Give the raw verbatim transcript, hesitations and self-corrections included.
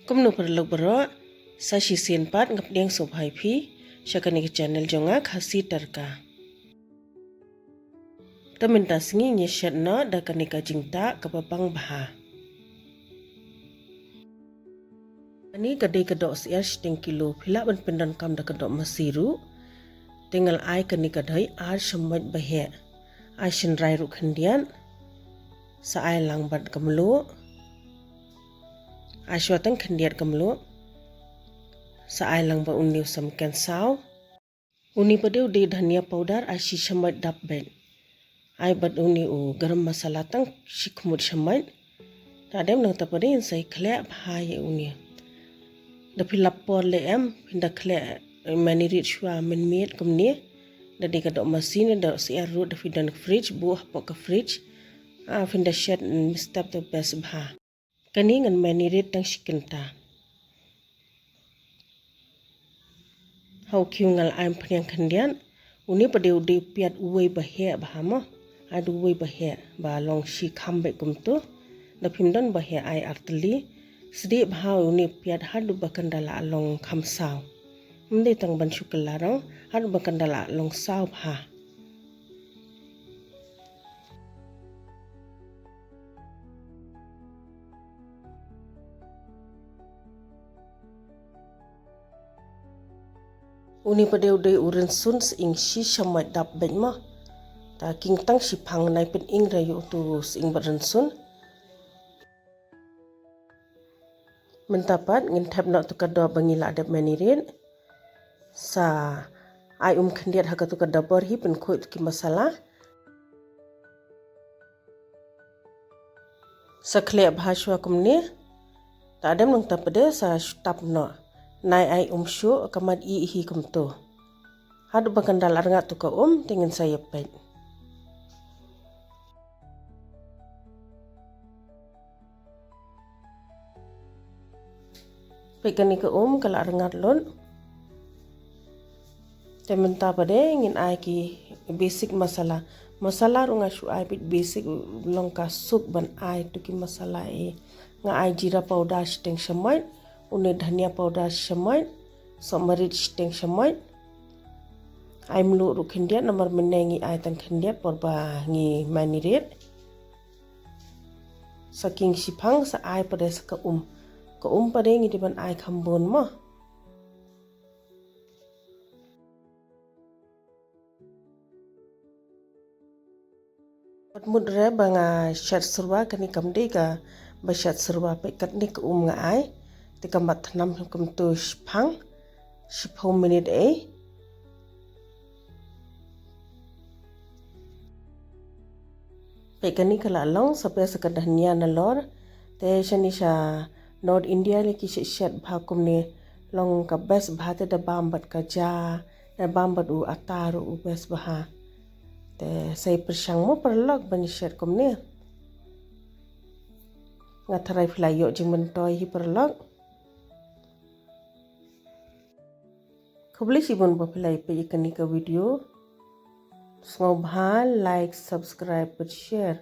Kumno paralok baroh, sa shisien pat nga pdiang sngewbha ïa phi sha kane ka channel jong nga, Khasi Tadka. Te mynta sngi ngin ïa shet noh da kane ka jingtah kaba bang bha. Kane ka dei ka doh syiar shiteng kilo, phi lah ban pyndonkam da ka doh masi ruh. Te nga la ai kane ka dei ar shamoit ba heh. Ai shynrai ruh khyndiat. Sa ai lang bad ka mluh. Ai shuwa tang khyndiat ka mluh. Sa ai lang bad une u samken saw. Une pat de u dei dhania powder, ai shi shamoit dap beit. Ai bad une u garam masala tang shi khmut shamoit. Te hadien nangta pat de ngin sa ïa khleh bha ïa une. Da phi lap por leh em, phin da khleh, eh, marinate shuwa mynmiet kumne. Da dei ka doh masi ne doh syiar ruh, da phi don fridge, buh hapoh ka fridge. Ah, phin da shet, mm, mynstep te best bha. Kane ngan marinate tang shi kynta. Ha u khiew nga la ai umphniang khyndiat. Une pat de u dei u piat uwei ba heh bha mo. Ai da uwei ba heh, ba long shi kham beit kumto. Da phim don ba heh ai artylli. Sdieh bha une u piat haduh ba kan da la long kham saw. Ym dei tang ban shu kylla rong, haduh ba kan da la long saw bha. Une pat de u dei u rynsun sying, shi shamoit dap beit mo. Te king tang shiphang, nai pynieng ruh ïa uto u sying bad rynsun. Mynta pat ngin thep noh tu ka doh ba ngi la dep marinate. Sa ai um khyndiat ha katu ka dabor hi, pynkhuid tu ki masala. Sa khleh bha shuwa kumne. Te hadien nangta pat de sa shu tap noh. Nai ai um shuh, ka mat ih hi kumto. Haduh ba kan da la rngat tu ka um, te ngin sa ïa peit. Peit kane ka um ka la rngat lut. Te mynta pat de ngin ai ki basic masala. Masala ruh nga shu ai bit basic, long ka suk ban ai tu ki masala eh. Nga ai jeera powder shiteng shamoit, une dhania powder shamoit, sohmarit shiteng shamoit. Ai mluh ruh khyndiat, namar mynne ngi ai tang khyndiat por ba ngi marinate. Sa king shiphang sa ai pat de sa ka um. Ka um pat de ngi dei ban ai kham bun mo. Pat mut re ba nga shet syrwa, kane kam dei kaba shet syrwa, peit katne ka um nga ai. Te ka mat thnam kumto shiphang, shiphew minit ei. Peit kane ka la long, sa peit sa ka dhania nalor. Te shane sha North India lei ki shet shet bha kumne, long ka best bha, te da bam bad ka ja, da bam bad u atta ruh u best bha. Te sa ïa pyrshang mo paralok ban shet kumne. Nga tharai phi la ïoh jingmyntoi hi paralok. Khublei shibun ba phi la ïa peit ïa kane ka video. Sngewbha like, subscribe bad share.